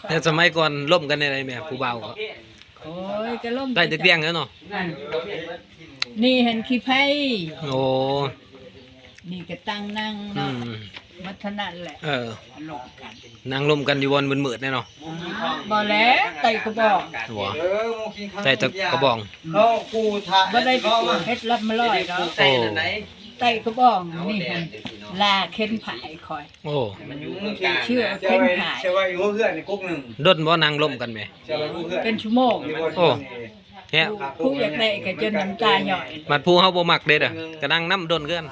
ແຕ່ສະໄໝກ່ອນລົມກັນແນວໃດແມ່ ຜູ້ບ່າວກໍ? ໂອ້ຍ ກໍລົມ ໄດ້ແຕ່ວຽງແລ້ວເນາະ. ອັນນີ້ຫັ້ນຂີ້ໄພ. ໂອ້ ນີ້ກໍຕັ້ງນັ່ງເນາະ. ອືມ ມັນເທົ່ານັ້ນແຫຼະ. ເອີ ລົມກັນ ນັ່ງລົມກັນຢູ່ບ່ອນມືດໆແນ່ເນາະ. ບໍ່ແຫຼະ ໄຕ່ກະບອງ. ບໍ່ ເອີ ໄຕ່ຕະກະບອງ. ອືມ ບໍ່ໄດ້ເຮັດລຳມາລອຍດອກ. ໂອ້ ໄຕ່ກະບອງນີ້ຫັ້ນ ລາເຂັນຜາຍຂ້ອຍ. ໂອ້ ເຊື່ອເຂັນຜາຍ ເຊື່ອວ່າຢູ່ເຮືອນນີ້ກົກໜຶ່ງ. ດົນບໍ່ນັ່ງລົມກັນແມ່? ເປັນຊົ່ວໂມງ. ໂອ້ ແຮະ ຜູ້ຢາກໄດ້ກໍຈົນນ້ຳຕາຍ້ອຍ. ບັດຜູ້ເຮົາບໍ່ມັກເດ້ ກໍນັ່ງນຳດົນຄືກັນ.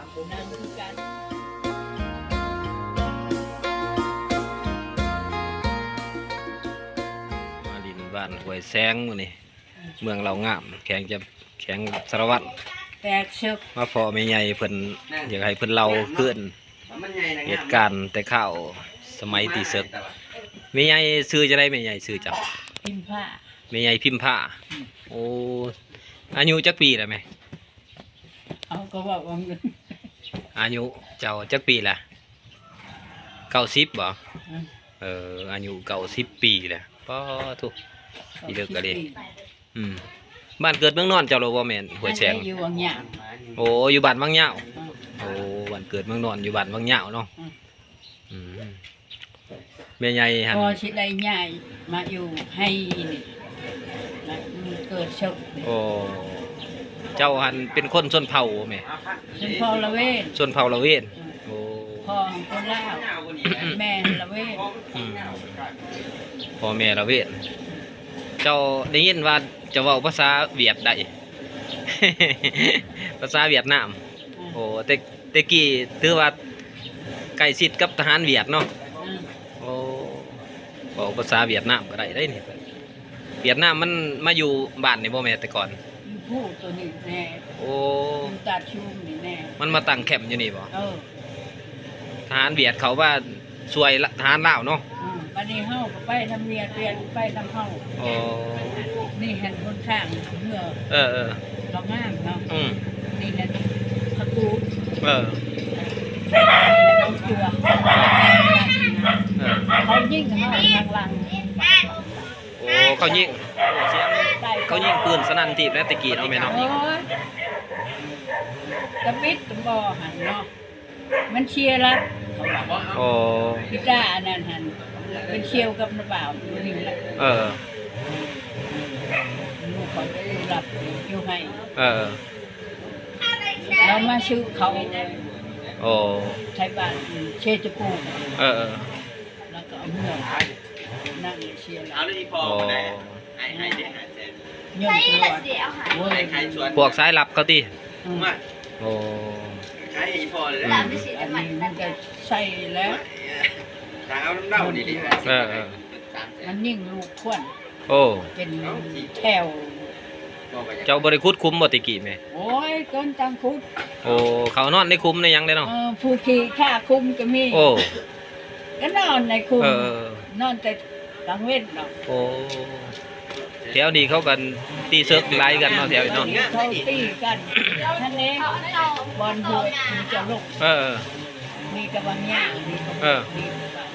ມາຫຼິ້ນບ້ານຫ້ວຍແສງມື້ນີ້ ເມືອງເລົ່າງາມ ແຂວງຈະ ແຂວງສາລະວັນ. ແຕກເສິກ ມາພໍ້ແມ່ໃຫຍ່ເພິ່ນ ຢາກໃຫ້ເພິ່ນເລົ່າຄືນ ເຫດການແຕ່ຄາວສະໄໝຕີເສິກ. ແມ່ໃຫຍ່ຊື່ຈັ່ງໃດ? ແມ່ໃຫຍ່ຊື່ເຈົ້າ? ພິມພາ. ແມ່ໃຫຍ່ພິມພາ. ອືມ ໂອ້ ອາຍຸຈັກປີແລ້ວແມ່? ເອົາ ກໍເວົ້າວ່າ ອາຍຸເຈົ້າຈັກປີລະ? ເກົ້າສິບບໍ່? ອືມ ເອີ ອາຍຸເກົ້າສິບປີແລ້ວ. ປາໂທ້ ເກົ້າສິບປີ. ອືມ ບ້ານເກີດເມືອງນອນເຈົ້າລະບໍ່ແມ່ນຫ້ວຍແສງ? ຢູ່ວັງຍາວ. ໂອ້ ຢູ່ບ້ານວັງຍາວ. ອືມ ໂອ້ ບ້ານເກີດເມືອງນອນຢູ່ບ້ານວັງຍາວເນາະ. ອືມ ອືມ ແມ່ໃຫຍ່ຫັ້ນ ກໍຊິໄດ້ຍ້າຍມາຢູ່ໄຮ່ນີ້ ມາເກີດເສິກ. ໂອ້ ເຈົ້າຫັ້ນເປັນຄົນຊົນເຜົ່າບໍ່ແມ່? ຊົນເຜົ່າລະເວນ. ຊົນເຜົ່າລະເວນ. ອືມ ໂອ້ ພໍ່ຫັ້ນຄົນລາວ ແມ່ລະເວນ. ອືມ ພໍ່ແມ່ລະເວນ. ເຈົ້າໄດ້ຍິນວ່າເຈົ້າເວົ້າພາສາຫວຽດໄດ້ ພາສາຫວຽດນາມ. ອືມ ໂອ້ ແຕ່ ແຕ່ກີ້ຖືວ່າໃກ້ຊິດກັບທະຫານຫວຽດເນາະ. ອືມ ໂອ້ ເວົ້າພາສາຫວຽດນາມກໍໄດ້ເດ້ນີ້. ຫວຽດນາມມັນມາຢູ່ບ້ານນີ້ບໍ່ແມ່ ແຕ່ກ່ອນ? ຢູ່ພູໂຕນີ້ແນ່. ໂອ້ ຢູ່ຕາດຊຸມນີ້ແນ່. ມັນມາຕັ້ງແຄມຢູ່ນີ້ບໍ່? ເອີ ທະຫານຫວຽດເຂົາມາຊ່ວຍທະຫານລາວເນາະ. ອືມ ບັດນີ້ເຮົາກໍໄປນຳຫວຽດ ຫວຽດໄປນຳເຮົາ. ອໍ ນີ້ຫັ້ນຫົນທາງເມືອງ ເອີ ເອີ ເຂົາງາມເນາະ. ອືມ ນີ້ຫັ້ນຂະກູ ເອີ ຕົວ ເອີ ເຂົາຍິງເຮົາທາງຫຼັງ. ໂອ້ ເຂົາຍິງ ໂອ້ ສຽງ ເຂົາຍິງປືນສະໜັ່ນທີບແລ້ວແຕ່ກີ້ເນາະແມ່ເນາະ. ໂອ້ຍ ຕະບິດບໍ່ຫັ້ນເນາະ. ມັນເຊຍລັດ. ໂອ້ ພິຕາອັນນັ້ນຫັ້ນ ເປັນສ່ຽວກັບນ້າບ່າວຜູ້ໜຶ່ງລະ. ເອີ ລູກເຂົາໄປຢູ່ລັດຢູ່ໄຮ່. ເອີ ລາວມາຊື້ເຂົ້າ. ໂອ້ ໄທບ້ານເຊຈະພູ. ເອີ ລາວກໍເອົາເມືອນັ່ງເຊຍລັດ. ໂອ້ ໃຫ້ ໃຫ້ເດ້ ຫ້າແສນ ຍ້ອນຕົວະ ໂອ້ຍ ພວກສາຍລັບເຂົາຕິ? ອືມ ໂອ້ ຂາຍໃຫ້ອີ່ພໍ່ເລີຍ. ອືມ ອັນນີ້ມັນກໍໃສ່ແລ້ວ ຖ້າເອົານຳເຮົານີ້ເດ້. ເອີ ເອີ ມັນຍິງລູກຄວັນ. ໂອ້ ເປັນແຖວ. ເຈົ້າບໍ່ໄດ້ຂຸດຂຸມບໍ່ແຕ່ກີ້ແມ່? ໂອ້ຍ ເກີນຕັງຂຸດ. ໂອ້ ເຂົານອນໃນຂຸມໃນຫຍັງເດ້ເນາະ. ເອີ ຜູ້ຂີ້ຂ້າຂຸມກໍມີ. ໂອ້ ກໍນອນໃນຂຸມ. ເອີ ນອນແຕ່ກາງເວັນເນາະ. ໂອ້ ແຖວນີ້ເຂົາກັນຕີເສິກຫຼາຍກັນເນາະ ແຖວນີ້ເນາະ. ເຂົາຕີກັນຫັ້ນເດ້ ບ່ອນຫ້ວຍຈະລົງ. ເອີ ນີ້ກະວັງຍາວນີ້. ເອີ ນີ້ກະວັງ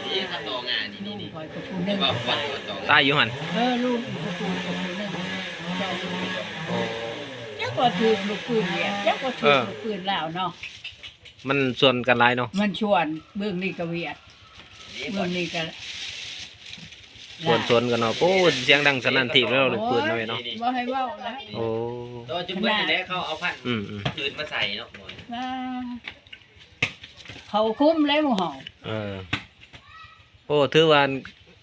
ນີ້ກະຕໍ່ງານນີ້ ນີ້ ຂ້ອຍກະຜູ້ໜຶ່ງຕາຍຢູ່ຫັ້ນ. ເອີ ລູກກະຜູ້ໜຶ່ງ ສອງ ໂອ້ ຈັກວ່າຖືກລູກປືນຫວຽດ ຈັກວ່າຖືກ ເອີ ລູກປືນລາວເນາະ. ມັນຊວນກັນຫຼາຍເນາະ. ມັນຊວນ ເບື້ອງນີ້ກະຫວຽດ ເບື້ອງນີ້ກະ ຊວນ ຊວນກັນເນາະ. ໂອ້ ສຽງດັງສະໜັ່ນທີບແລ້ວ ລູກປືນເນາະແມ່ເນາະ. ບໍ່ໃຫ້ເວົ້າລະ. ໂອ້ ໂຕຈຸເບິດແລ້ວ ເຂົາເອົາຜ້າ ອືມໆ ອື່ນມາໃສ່ເນາະ. ວ່າ ເຂົາຄຸມແລ້ວໝູ່ເຮົາ. ເອີ ໂອ້ ຖືວ່າ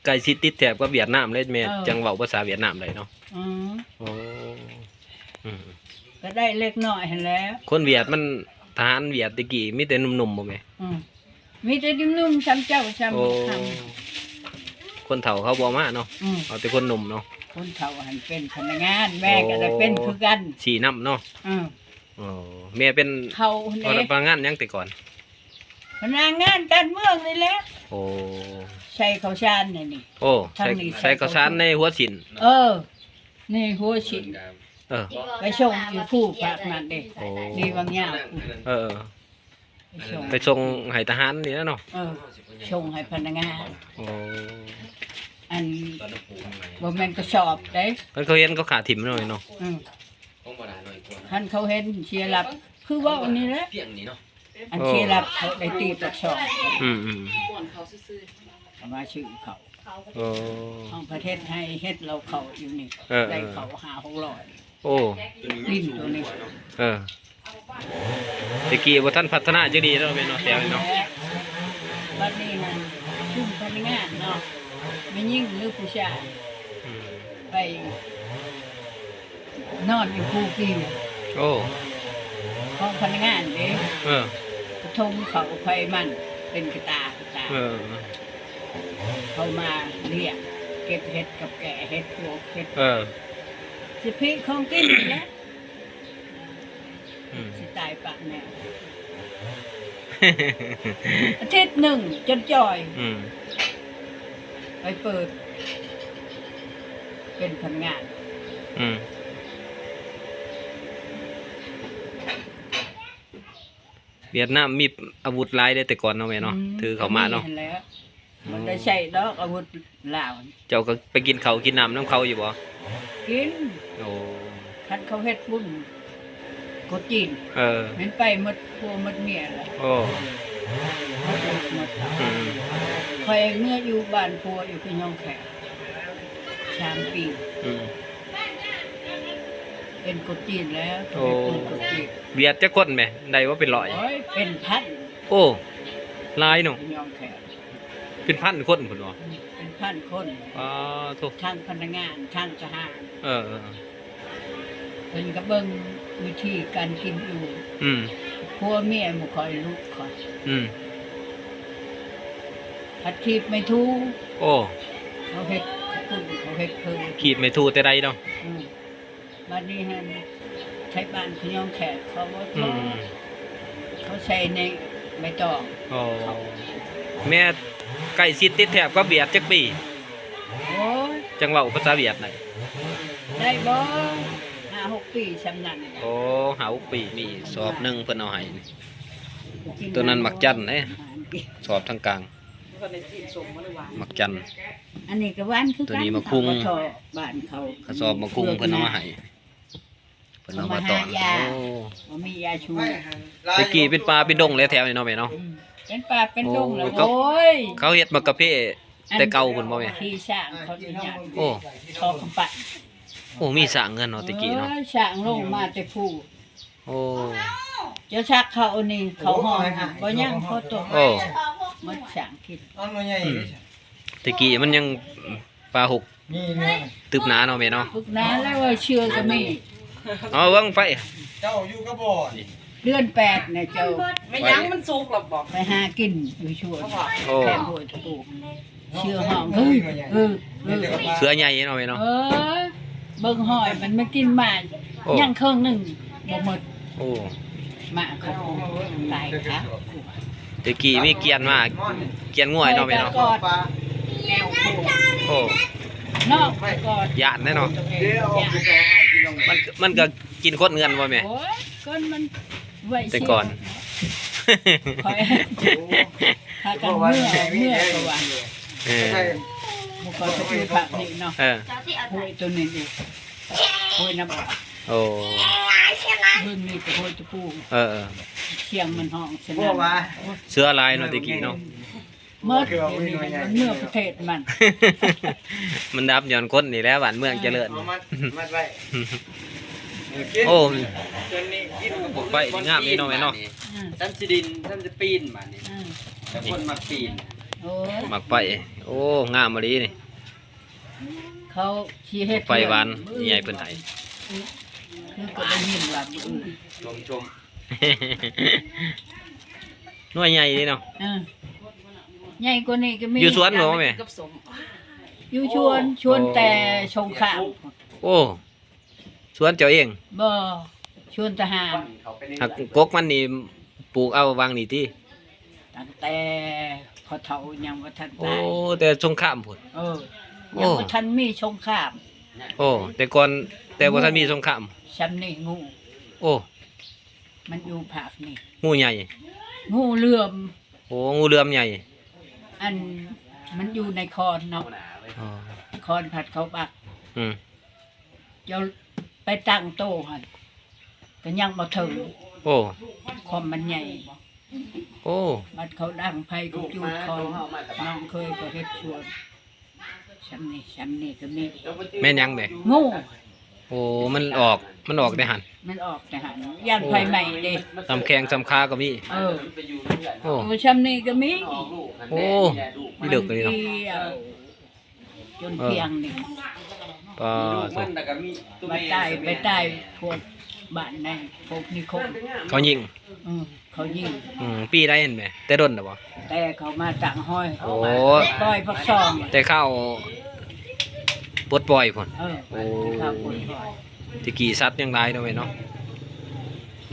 ໃກ້ຊິດຕິດແຖບກັບຫວຽດນາມເລີຍແມ່. ເອີ ຈັ່ງເວົ້າພາສາຫວຽດນາມໄດ້ເນາະ. ອືມ ໂອ້ ອືມ ກໍໄດ້ເລັກນ້ອຍຫັ້ນແຫຼະ. ຄົນຫວຽດມັນ ທະຫານຫວຽດແຕ່ກີ້ມີແຕ່ໜຸ່ມໆບໍ່ແມ່? ອືມ ມີແຕ່ໜຸ່ມໆ ຊ່ຳເຈົ້າ ຊ່ຳ ໂອ້ ຄົນເຖົ້າເຂົາບໍ່ມາເນາະ. ອືມ ເອົາແຕ່ຄົນໜຸ່ມເນາະ. ຄົນເຖົ້າຫັ້ນເປັນພະນັກງານ ແມ່ກໍໄດ້ເປັນຄືກັນ ຊີ້ນຳເນາະ. ອືມ ໂອ້ ແມ່ເປັນ ເຂົາຫັ້ນເດ້ ພະນັກງານຫຍັງແຕ່ກ່ອນ? ພະນັກງານການເມືອງນີ້ແຫຼະ. ໂອ້ ໃສ່ເຂົ້າສານໃນນີ້. ໂອ້ ທາງນີ້ ໃສ່ ໃສ່ເຂົ້າສານໃນຫົວສີນ. ເອີ ໃນຫົວສີນ. ເອີ ໄປສົ່ງຢູ່ພູພາກນັ້ນເດ້. ໂອ້ ນີ້ວັງຍາວ. ເອີ ໄປສົ່ງໃຫ້ທະຫານນີ້ແຫຼະເນາະ. ເອີ ສົ່ງໃຫ້ພະນັກງານ. ໂອ້ ອັນ ບໍ່ແມ່ນກະສອບເດ້. ຄັນເຂົາເຫັນເຂົາຂ້າຖິ້ມເນາະ. ອືມ ຄັນເຂົາເຫັນເສຍຫຼັບ ຄືເວົ້ານີ້ແຫຼະ. ອັນເສຍຫຼັບເຂົາໄດ້ຕີປາກຊ່ອງ. ອືມໆ ເຂົາມາຊື້ເຂົ້າ. ໂອ້ ຂອງປະເທດໄທເຮັດເຫຼົ້າເຂົ້າຢູ່ນີ້. ເອີ ໄດ້ເຂົ້າຫ້າຫົກຮ້ອຍ. ໂອ້ ກິນໂຕນີ້. ເອີ ແຕ່ກີ້ບໍ່ທັນພັດທະນາຈັ່ງດີເນາະ ແມ່ນເນາະ ແຕ່ເນາະ. ບັດນີ້ຫັ້ນຊຸມພະນັກງານເນາະ ແມ່ຍິງຫຼືຜູ້ຊາຍ ອືມ ໄປນອນຢູ່ພູປິວ. ໂອ້ ຂອງພະນັກງານເດ້. ເອີ ກະທົງເຂົ້າໄຟມັນເປັນກະຕາກະຕາ. ເອີ ເຂົາມາລ້ຽງ ເກັບເຫັດກັບແກ່ເຫັດ ປວກເຫັດ. ເອີ ຊິພີຂອງກິນນີ້ແຫຼະ. ອືມ ຊິຕາຍປາກແມວ. ອາທິດໜຶ່ງຈົນຈ່ອຍ. ອືມ ໄປເປີດເປັນພະນັກງານ. ອືມ ຫວຽດນາມມີອາວຸດຫຼາຍເດ້ແຕ່ກ່ອນເນາະແມ່ເນາະ. ອືມ ຖືເຂົ້າມາເນາະ. ມັນໄດ້ໃຊ້ດອກອາວຸດລາວ. ເຈົ້າກໍໄປກິນເຂົ້າກິນນ້ຳນຳເຂົາຢູ່ບໍ່? ກິນ. ໂອ້ ຄັນເຂົາເຮັດບຸນໂກດຈີນ ເອີ ແມ່ນໄປໝົດຜົວໝົດເມຍລະ. ໂອ້ ໝົດລູກໝົດເຕົ້າ. ອືມ ຂ້ອຍເມືອຢູ່ບ້ານຜົວຢູ່ຂະຍອງແຂກສາມປີ. ອືມ ເປັນໂກດຈີນແລ້ວ. ໂອ້ ເປັນໂກດຈີນ. ຫວຽດຈັກຄົນແມ່? ໄດ້ບໍ່ເປັນຮ້ອຍ? ໂອ້ຍ ເປັນພັນ. ໂອ້ ຫຼາຍເນາະ ຂະຍອງແຂກ. ເປັນພັນຄົນພຸ້ນບໍ່? ອືມ ເປັນພັນຄົນ. ປາໂທ້ ທັງພະນັກງານ ທັງທະຫານ. ເອີ ເອີ ເພິ່ນກໍເບິ່ງວິທີການກິນຢູ່. ອືມ ຜົວເມຍບໍ່ຄ່ອຍລຸກຄ່ອຍ. ອືມ ພັດຄີບໄມ້ທູ. ໂອ້ ເຂົາເຮັດເຂົ້າປຸ້ນ ເຂົາເຮັດເຜິ້ງ ຄີບໄມ້ທູແຕ່ໃດເນາະ. ອືມ ບັດນີ້ຫັ້ນ ໄທບ້ານຂະຍອງແຂກເຂົາບໍ່ ອືມ ເຂົາໃສ່ໃນໃບຕອງ. ໂອ້ ແມ່ໃກ້ຊິດຕິດແທບກັບຫວຽດຈັກປີ? ໂອ້ຍ ຈັ່ງເວົ້າພາສາຫວຽດໄດ້ ໄດ້ບໍ່? ຫ້າຫົກປີຊ່ຳນັ້ນ. ໂອ້ ຫ້າຫົກປີ. ມີສອບໜຶ່ງເພິ່ນເອົາໃຫ້ ໂຕນັ້ນໝາກຈັນເດ້ ສອບທາງກາງ ໝາກຈັນ. ອັນນີ້ກໍຫວານຄືກັນ. ໂຕນີ້ໝາກຄຸງ ເຂົາກໍຊອບໝາກຄຸງເພິ່ນເອົາມາໃຫ້. ເພິ່ນເອົາມາຕ້ອນ. ໂອ້ ບໍ່ມີຢາຊູ. ແຕ່ກີ້ເປັນປ່າເປັນດົງແຫຼະແຖວນີ້ເນາະແມ່ເນາະ. ອືມ ເປັນປ່າເປັນດົງແລ້ວ. ໂອ້ຍ ເຂົາເຮັດໝາກກະເພແຕ່ເກົ່າພຸ້ນບໍ່ແມ່? ຂີ່ຊ້າງເຂົາຢູ່ຍາດ. ໂອ້ ເຂົາກຳປັດ. ໂອ້ ມີຊ້າງເຮືອນເນາະແຕ່ກີ້ເນາະ. ເອີ ຊ້າງລົງມາແຕ່ພູ. ໂອ້ ເຈົ້າຊັກເຂົານີ້ ເຂົາຮ້ອນບໍ່ຍັງພໍຕົກ. ໂອ້ ໝົດຊ້າງກິນ. ອືມ ແຕ່ກີ້ມັນຍັງປ່າຮົກ ມີເນາະ ຕຶບໜາເນາະແມ່ເນາະ. ຕຶບໜາແລ້ວວ່າເຊື້ອກໍມີ. ເອົາເບິ່ງໄຟ ເຈົ້າຢູ່ກັບບໍ່ນີ້? ເດືອນແປດນະເຈົ້າ. ແມ່ນຫຍັງມັນສຸກແລ້ວບໍ່? ໄປຫາກິນຢູ່ສວນ. ໂອ້ ແຄມຫ້ວຍຕະປູ ເຊື້ອຮ້ອງ ເຮີ້ ເຮີ້ ເສືອໃຫຍ່ເນາະແມ່ເນາະ. ເອີ ເບິ່ງຫ້ອຍມັນມາກິນໝາກ. ໂອ້ ຍັງເຄິ່ງໜຶ່ງບໍ່ໝົດ. ໂອ້ ໝາກຂອງກູຕາຍຄາ. ແຕ່ກີ້ມີກຽນມາ ກຽນງວຍເນາະແມ່ເນາະ. ໂອ້ ນອກໄປກ່ອນ ຢ້ານເດ້ເນາະ. ມັນ ມັນກໍກິນຄົນເຮືອນບໍ່ແມ່? ໂອ້ຍ ກ່ອນມັນໄວ ແຕ່ກ່ອນ ຂ້ອຍ ພາກັນເມືອ ເມືອກໍວ່າ. ເອີ ໝູ່ກໍໄປຢູ່ພາກນີ້ເນາະ. ເອີ ຫ້ວຍໂຕນີ້ອີກ ຫ້ວຍນ້ຳອອກ. ໂອ້ ເບິ່ງນີ້ກໍຫ້ວຍຕະປູ. ເອີ ສຽງມັນຮ້ອງສະໜັ່ນ. ເສືອຫຼາຍເນາະແຕ່ກີ້ເນາະ. ໝົດ ດຽວນີ້ມັນເມືອປະເທດມັນ. ມັນດັບຍ້ອນຄົນນີ້ແຫຼະ ບ້ານເມືອງຈະເລີນ. ເອົາມັດ ມັດໄວ້. ໂອ້ ຕົ້ນນີ້ກິນ ໝາກໄຟນີ້ງາມເດ້ເນາະແມ່ເນາະ. ອືມ ຊ້ຳຊິດິນ ຊ້ຳຊິປີນບາດນີ້. ອືມ ແຕ່ຄົນມັກປີນ. ໂອ້ ໝາກໄຟ ໂອ້ ງາມອີ່ຫຼີນີ້. ເຂົາຊິເຮັດ ໝາກໄຟຫວານ ໃຫຍ່ເພິ່ນໃຫ້. ຄືກໍໄດ້ຍິນວ່າມື້ອື່ນ ຊົມໆ. ໜ່ວຍໃຫຍ່ເດ້ເນາະ. ເອີ ໃຫຍ່ກວ່ານີ້ກໍມີ. ຢູ່ສວນບໍ່ແມ່? ຢູ່ສວນ ສວນແຕ່ສົງຄາມ. ໂອ້ ສວນເຈົ້າເອງ? ບໍ່ ສວນທະຫານ. ຫາກກົກມັນນີ້ປູກເອົາຫວ່າງນີ້ຕິ? ຕັ້ງແຕ່ພໍ່ເຖົ້າຍັງບໍ່ທັນຕາຍ. ໂອ້ ແຕ່ສົງຄາມພຸ້ນ. ເອີ ຍັງບໍ່ທັນມີສົງຄາມ. ໂອ້ ແຕ່ກ່ອນ ແຕ່ບໍ່ທັນມີສົງຄາມ. ຊ່ຳນີ້ງູ. ໂອ້ ມັນຢູ່ພາກນີ້ ງູໃຫຍ່. ງູເຫຼື້ອມ. ໂອ້ ງູເຫຼື້ອມໃຫຍ່. ອັນ ມັນຢູ່ໃນຄອນເນາະ. ອໍ ຄອນພັດເຂົາບັກ. ອືມ ເຈົ້າໄປຕັ້ງໂຕຫັ້ນ ກໍຍັງບໍ່ເຖິງ. ໂອ້ ຄວາມມັນໃຫຍ່. ໂອ້ ບັດເຂົາດັງໄຟກໍຈູດຄອນ. ນ້ອງເຄີຍກໍເຮັດສວນ. ຊ່ຳນີ້ ຊ່ຳນີ້ກໍມີ. ແມ່ນຫຍັງແມ່? ງູ. ໂອ້ ມັນອອກ ມັນອອກແຕ່ຫັ້ນ. ມັນອອກແຕ່ຫັ້ນ ຢ້ານໄຟໄໝ້ເດ້. ສ່ຳແຂ້ງສ່ຳຂາກໍມີ. ເອີ ໂອ້ ໂຕຊ່ຳນີ້ກໍມີ. ໂອ້ ມີເລິກເລີຍເນາະ. ຈົນພຽງນີ້ ປາໂທ້ ມາຕາຍ ໄປຕາຍພວກບ້ານໃນພວກນິຄົມ ເຂົາຍິງ. ອືມ ເຂົາຍິງ. ອືມ ປີໃດຫັ້ນແມ່? ແຕ່ດົນແລ້ວບໍ່? ແຕ່ເຂົາມາຕັ້ງຮອຍ. ໂອ້ ປ່ອຍພາກສອງ. ແຕ່ເຂົາປົດປ່ອຍພຸ້ນ. ເອີ ໂອ້ ແຕ່ເຂົາປົດປ່ອຍ. ແຕ່ກີ້ສັດຍັງຫຼາຍເນາະແມ່ເນາະ.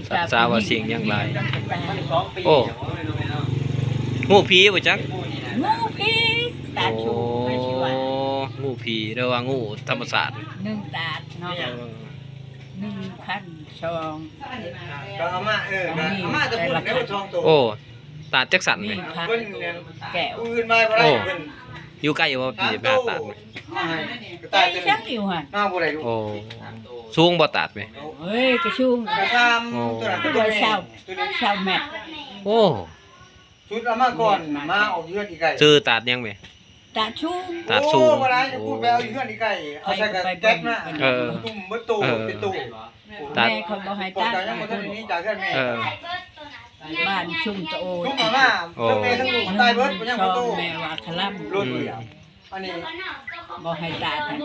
ສັດສາວາສິ່ງຍັງຫຼາຍ. ໂອ້ ງູຜີບໍ່ຈັກ? ງູຜີ ຕາດສູງ ໂອ້ ໄປຊິວ່າ ງູຜີ ຫຼືວ່າງູທຳມະຊາດ. ໜຶ່ງຕາດເນາະ. ເອີ ໜຶ່ງພັນສອງ ກໍເອົາມາ ເອີ ກໍເອົາມາແຕ່ພຸ້ນແລ້ວສອງໂຕ. ໂອ້ ຕາດຈັກສັນແມ່? ມີພັນແກ້ວ. ໂອ້ ຢູ່ໃກ້ບໍ່ ໄປຫາຕາດ? ໄປຈັກຢູ່ຫັ້ນ. ໂອ້ ສູງບໍ່ຕາດແມ່? ເອີຍ ກໍສູງ ກໍຊາມ ໂອ້ ຕົວນັ້ນ ຊາວ ຊາວແມັດ. ໂອ້ ຊຸດເອົາມາກ່ອນ ມາອອກເຮືອນອີກໄກ. ຊື່ຕາດຫຍັງແມ່? ຕາດສູງ. ຕາດສູງ. ໂອ້ ບໍ່ຫຼາຍ ຈະພູດໄປເອົາຢູ່ເຮືອນອີກໄກ ເອົາໃສ່ກະແກັບນະ. ເອີ ຕຸ້ມເບິດໂຕ ເອີ ເປັນໂຕ. ຕາດ ແມ່ເຂົາບໍ່ໃຫ້ຕາດ ຍັງບໍ່ທັນໄດ້ໜີຈາກເຮືອນແມ່. ເອີ ບ້ານຊຸມຕະໂອ ຊຸມມາ ໂອ້ ທັງແມ່ທັງລູກຕາຍເບິດ ຍັງບໍ່ໂຕ. ແມ່ວ່າຄະລຳ ອືມ ອັນນີ້ບໍ່ໃຫ້ຕາດຫັ້ນ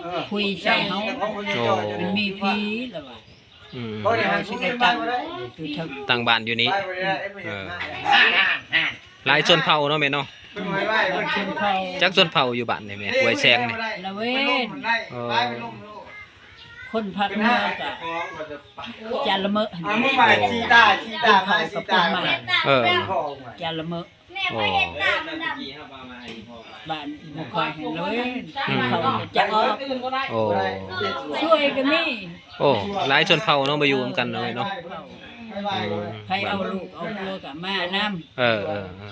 ເອີ ຄຸຍໃສ່ເຮົາ. ໂອ້ ມັນມີຜີລະວ່າ. ອືມ ເຮົາຊິໄດ້ຕັ້ງຢູ່ເທິງ ຕັ້ງບ້ານຢູ່ນີ້. ເອີ ຫຼາຍຊົນເຜົ່າເນາະແມ່ເນາະ. ຊົນເຜົ່າ. ຈັກຊົນເຜົ່າຢູ່ບ້ານນີ້ແມ່ ຫ້ວຍແຊງນີ້? ລະເວນ. ເອີ ຄົນພາກເໜືອກະຈາລະເມີຫັ້ນ. ເອີ ຄົນເຜົ່າກະປຸກມາ ເອີ ຈາລະເມີ. ໂອ້ ບ້ານບໍ່ຄ່ອຍໃຫ້ເລີຍ ອືມ ເຂົາຈະອອກ. ໂອ້ ຊ່ວຍກໍມີ. ໂອ້ ຫຼາຍຊົນເຜົ່າເນາະ ມາຢູ່ນຳກັນເນາະ ເນາະ. ອືມ ໃຜເອົາລູກເອົາຜົວກໍມານຳ. ເອີ ເອີ ເອີ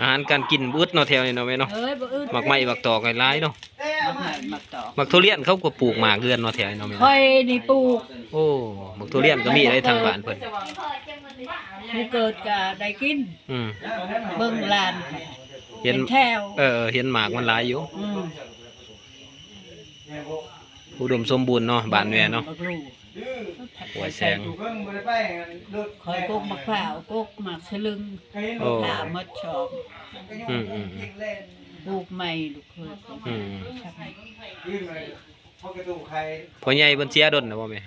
ອາຫານການກິນບໍ່ອຶດເນາະ ແຖວນີ້ເນາະແມ່ເນາະ. ເອີ ບໍ່ອຶດ. ໝາກໄມ້ໝາກຕອກຫຼາຍເນາະ. ໝາກໄມ້ໝາກຕອກ. ໝາກທຸລຽນເຂົາກໍປູກໝາກເຮືອນເນາະ ແຖວນີ້ເນາະແມ່ເນາະ. ຂ້ອຍນີ້ປູກ. ໂອ້ ໝາກທຸລຽນກໍມີໄດ້ທາງບ້ານເພິ່ນ. ຜູ້ເກີດກໍໄດ້ກິນ. ອືມ ເບິ່ງຫຼານ ເຫັນ ເປັນແຖວ. ເອີ ເອີ ເຫັນໝາກມັນຫຼາຍຢູ່. ອືມ ອຸດົມສົມບູນເນາະ ບ້ານແມ່ເນາະ. ອືມ ບັກລູ ໂອ້ຍ ແສງ ຂ້ອຍກົກໝາກພ້າວ ກົກໝາກສະລຶງ. ໂອ້ ຂ້າໝົດຊອກ. ອືມ ອືມ ອືມ ປູກໃໝ່ລູກເອີຍ. ອືມ ພໍ່ໃຫຍ່ເພິ່ນເສຍດົນແລ້ວບໍ່ແມ່?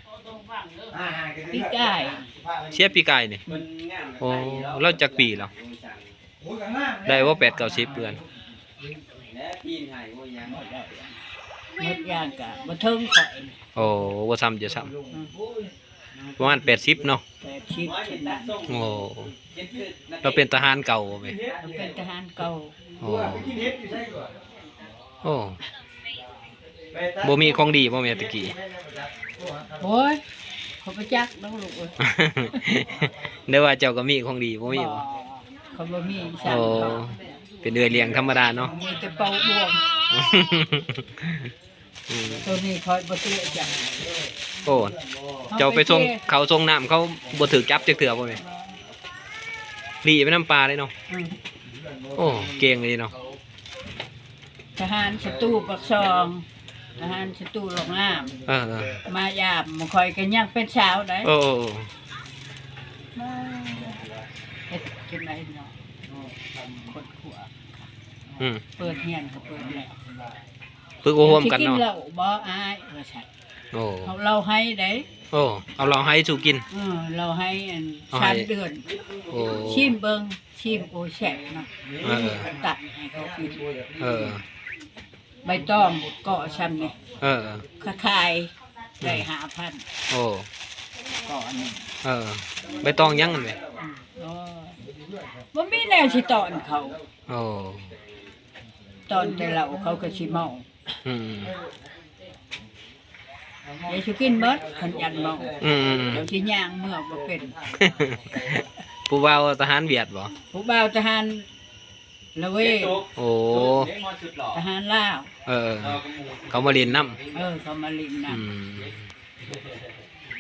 ປີກາຍ. ເສຍປີກາຍນີ້. ໂອ້ ລາວຈັກປີແລ້ວ? ໄດ້ບໍ່ ແປດເກົ້າສິບເດືອນ? ໝົດຢ່າງກະບໍ່ເຖິງຂ້ອຍ. ໂອ້ ບໍ່ຊ່ຳເຈົ້າຊ້ຳ. ອືມ ປະມານແປດສິບເນາະ. ແປດສິບ ໂອ້ ລາວເປັນທະຫານເກົ່າບໍ່ແມ່? ເປັນທະຫານເກົ່າ. ໂອ້ ໂອ້ ບໍ່ມີຂອງດີບໍ່ແມ່ແຕ່ກີ້? ໂອ້ຍ ຂ້ອຍບໍ່ຈັກດອກລູກເອີຍ. ແຕ່ວ່າເຈົ້າກໍມີຂອງດີບໍ່ມີບໍ່? ບໍ່ ຂ້ອຍບໍ່ມີ. ໂອ້ ເປັນເອື້ອຍລ້ຽງທຳມະດາເນາະ. ມີແຕ່ເປົ່າບ່ວງ. ອືມ ໂຕນີ້ຂ້ອຍບໍ່ເຊື່ອຈັກ. ໂອ້ ເຈົ້າໄປສົ່ງເຂົ້າສົ່ງນ້ຳ ເຂົາບໍ່ຖືກຈັບຈັກເທື່ອບໍ່ແມ່? ຫຼີ້ໄປນຳປ່າເລີຍເນາະ. ອືມ ໂອ້ ເກັ່ງເລີຍເນາະ. ທະຫານສັດຕູປາກຊ່ອງ ທະຫານສັດຕູລົງນ້ຳ. ເອີ ເອີ ມາຢາມຂ້ອຍກໍຍັງເປັນສາວໄດ໋. ໂອ້ ເຮັດຈັ່ງໃດເນາະ ຄົ້ນຄວ້າ. ອືມ ເປີດຮຽນກໍເປີດແລ້ວ. ປຶກໂອ້ຮ່ວມກັນເນາະ. ຊິກິນເຫຼົ້າບໍ່ອ້າຍ ວ່າຊັ້ນ. ໂອ້ ເອົາເຫຼົ້າໄຮເດ້. ໂອ້ ເອົາເຫຼົ້າໄຮສູ່ກິນ. ເອີ ເຫຼົ້າໄຮອັນ ເອົາໄຮ ສາມເດືອນ. ໂອ້ ຊີມເບິ່ງ ຊີມ ໂອ້ ແຊບເນາະ. ເອີ ຕັກໃຫ້ເຂົາກິນ. ເອີ ໃບຕອງເກາະຊ່ຳນີ້. ເອີ ເອີ ຂາຍ ໄດ້ຫ້າພັນ. ໂອ້ ເກາະອັນນີ້. ເອີ ໃບຕອງຫຍັງຫັ້ນແມ່? ອືມ ໂອ້ ບໍ່ມີແນວຊິຕ້ອນເຂົາ. ໂອ້ ຕ້ອນແຕ່ເຫຼົ້າເຂົາກໍຊິເມົາ. ອືມ ເຈົ້າຊິກິນເບິດ ຄັນຢ້ານເມົາ. ອືມໆໆ ເຈົ້າຊິຍ່າງເມືອບໍ່ເປັນ. ຜູ້ບ່າວທະຫານຫວຽດບໍ່? ຜູ້ບ່າວທະຫານລາເວ. ໂອ້ ທະຫານລາວ. ເອີ ເຂົາມາຫຼິ້ນນຳ. ເອີ ເຂົາມາຫຼິ້ນນຳ. ອືມ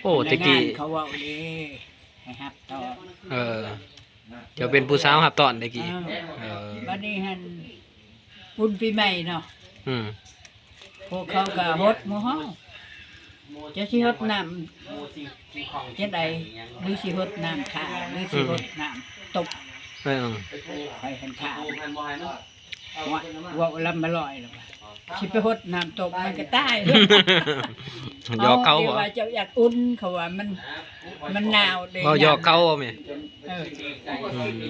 ໂອ້ ແຕ່ກີ້ ແຕ່ງານເຂົາເວົ້າເດ້ ໃຫ້ຮັບຕ້ອນ. ເອີ ເຈົ້າເປັນຜູ້ສາວຮັບຕ້ອນແຕ່ກີ້. ເອີ ເອີ ບັດນີ້ຫັ້ນ ບຸນປີໃໝ່ເນາະ. ອືມ ພວກເຂົາກໍຫົດໝູ່ເຮົາ ຈະຊິຫົດນ້ຳຈັ່ງໃດ ຫຼືຊິຫົດນ້ຳຂ້າ ຫຼືຊິຫົດນ້ຳຕົບ. ເອີ ຂ້ອຍຫັ້ນຖາມ ເວົ້າລຳມາລອຍແລ້ວວ່າ ຊິໄປຫົດນ້ຳຕົບມັນກໍຕາຍ. ຫຍອກເຂົາ ເຂົາວ່າ ເຈົ້າຢາກອຸ່ນ ເຂົາວ່າ ມັນ ມັນໜາວເດ້. ເວົ້າຫຍອກເຂົາແມ່. ເອີ ອືມ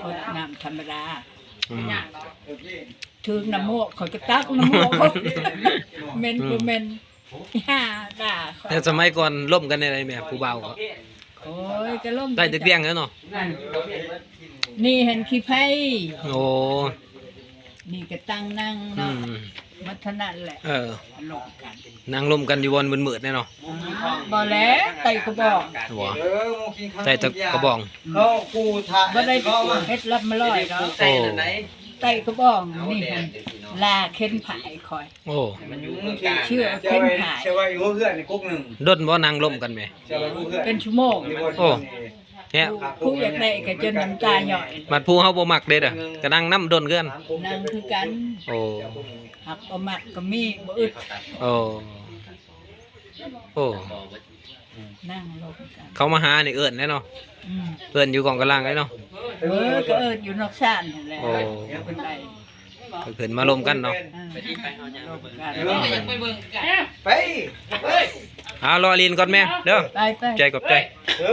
ຫົດນ້ຳທຳມະດາ. ອືມ ຖືກນ້ຳໝວກ ຂ້ອຍກໍຕັກນ້ຳໝວກ ເໝັນ ອືມ ບໍ່ເໝັນ ຫາດ່າຂ້ອຍ. ແຕ່ສະໄໝກ່ອນລົມກັນແນວໃດແມ່ ຜູ້ບ່າວກໍ? ໂອ້ຍ ກໍລົມ ໄດ້ແຕ່ກຽງແລ້ວເນາະ. ອັນນີ້ຫັ້ນຂີ້ໄພ. ໂອ້ ນີ້ກໍຕັ້ງນັ່ງເນາະ. ອືມ ມັນເທົ່ານັ້ນແຫຼະ. ເອີ ລົມກັນ ນັ່ງລົມກັນຢູ່ບ່ອນມືດໆແນ່ເນາະ. ບໍ່ແຫຼະ ໄຕ່ກະບອງ. ບໍ່ ເອີ ໄຕ່ແຕ່ກະບອງ. ອືມ ບໍ່ໄດ້ເຮັດລຳມາລອຍດອກ. ໂອ້ ໄຕ່ກະບອງນີ້ຫັ້ນ ລາເຂັນຜາຍຂ້ອຍ. ໂອ້ ເຊື່ອເຂັນຜາຍ. ດົນບໍ່ນັ່ງລົມກັນແມ່? ເປັນຊົ່ວໂມງ. ໂອ້ ແຮະ ຜູ້ ຜູ້ຢາກໄດ້ກໍຈົນນ້ຳຕາຍ້ອຍ. ບັດຜູ້ເຮົາບໍ່ມັກເດ້ ກໍນັ່ງນຳດົນຄືກັນ. ນັ່ງຄືກັນ. ໂອ້ ຫາກບໍ່ມັກກໍມີ ບໍ່ອຶດ. ໂອ້ ໂອ້ ນັ່ງລົມກັນ. ເຂົາມາຫານີ້ເອີ້ນແດ່ເນາະ. ອືມ ເອີ້ນຢູ່ກອງກຳລັງເດ້ເນາະ. ເອີ ກໍເອີ້ນຢູ່ນອກຊານຫັ້ນແຫຼະ. ໂອ້ ເພິ່ນໄດ້ ເພິ່ນມາລົມກັນເນາະ. ເອີ ລົມກັນ. ໄປ ເອົາ ລໍຫຼິ້ນກ່ອນແມ່ເດີ. ໄປໆ ຂອບໃຈ ຂອບໃຈ. ເອີ